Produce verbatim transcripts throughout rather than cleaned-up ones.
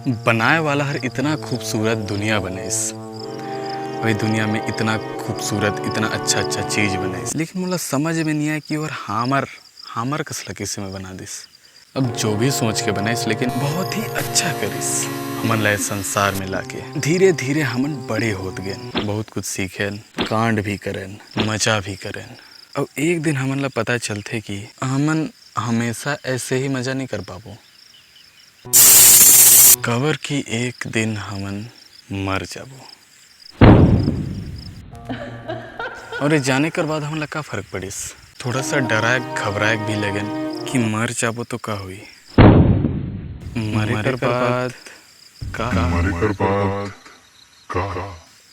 बनाए वाला हर इतना खूबसूरत दुनिया बनाइस, वही दुनिया में इतना खूबसूरत, इतना अच्छा अच्छा चीज बनाइस, लेकिन मोला समझ में नहीं आया कि ओहर हमर हमर कस ला किसे में बना दिस। अब जो भी सोच के बनाइस, लेकिन बहुत ही अच्छा करिस। हमन ला इस संसार में लाके धीरे धीरे हमन बड़े होत गेन, बहुत कुछ सीखेन, कांड भी करेन, मजा भी करेन। अब एक दिन हमन ला पता चलथे कि हमन हमेशा ऐसे ही मजा नहीं कर पाबो, काबर कि एक दिन हमन मर जाबो। और ये जाने कर बाद हमन ला का फर्क पड़िस? थोड़ा सा डराए घबराए भी लगेन कि मर जाबो तो का होई। मरे कर बाद का? मरे कर बाद का?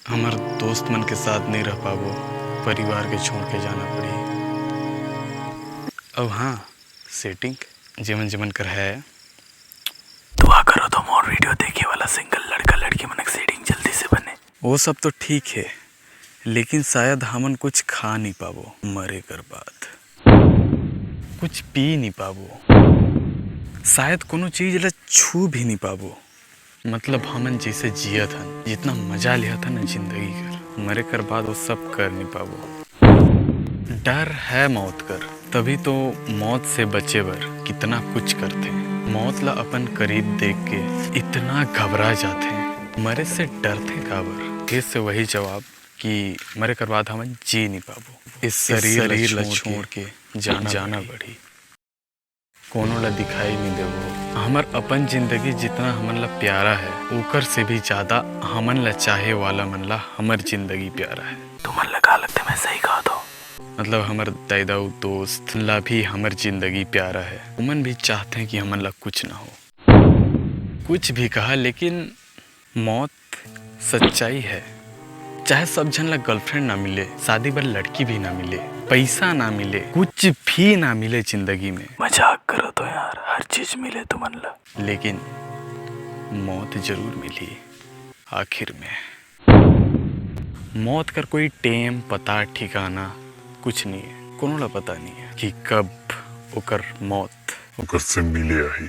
हमर दोस्त मन के साथ नहीं रह पाबो, परिवार के छोड़ के जाना पड़ी। अब हाँ, सेटिंग जेमन जेमन कर है, दुआ करो तो मोर वीडियो देखे वाला सिंगल लड़का लड़की मन के सेटिंग जल्दी से बने। वो सब तो ठीक है, लेकिन शायद हमन कुछ खा नहीं पाबो मरे कर बाद, कुछ पी नहीं पाबो, शायद कोनो चीज ला छू भी नहीं पाबो। मतलब हमन जैसे जियत हन, जितना मजा लेहत हन जिंदगी कर, मरे कर बाद वो सब कर नहीं पाबो। डर है मौत कर, तभी तो मौत से बचे बर कितना कुछ करथे। मौत ला अपन करीब देख के इतना घबरा जाथे, मरे से डरथे काबर? फिर से वही जवाब कि मरे कर बाद हमन जी नहीं पाबो, इस शरीर ला छोड़ के जाना पड़ी। कोनो ला दिखाई नहीं देबो। हमर अपन जिंदगी जितना हमन ला प्यारा है, ओकर से भी ज्यादा हमन ला चाहे वाला मन ला हमर जिंदगी प्यारा है। तुमन ला का लगथे, मैं सही कहत हौं? मतलब हमर दाई दाऊ दोस्त ला भी हमर जिंदगी प्यारा है, ओमन भी चाहथे कि हमन ला कुछ ना हो। कुछ भी कहा, लेकिन मौत सच्चाई है। चाहे सब झन ला गर्लफ्रेंड ना मिले, शादी बर लड़की भी ना मिले, पैसा ना मिले, कुछ भी ना मिले जिंदगी में। मजाक करत हौं यार, हर चीज मिले तुमन ला। लेकिन मौत जरूर मिली आखिर में। मौत कर कोई टेम, पता, ठिकाना कुछ नहीं है। कोनो ला पता नहीं है कि कब ओकर मौत ओकर से मिले आही।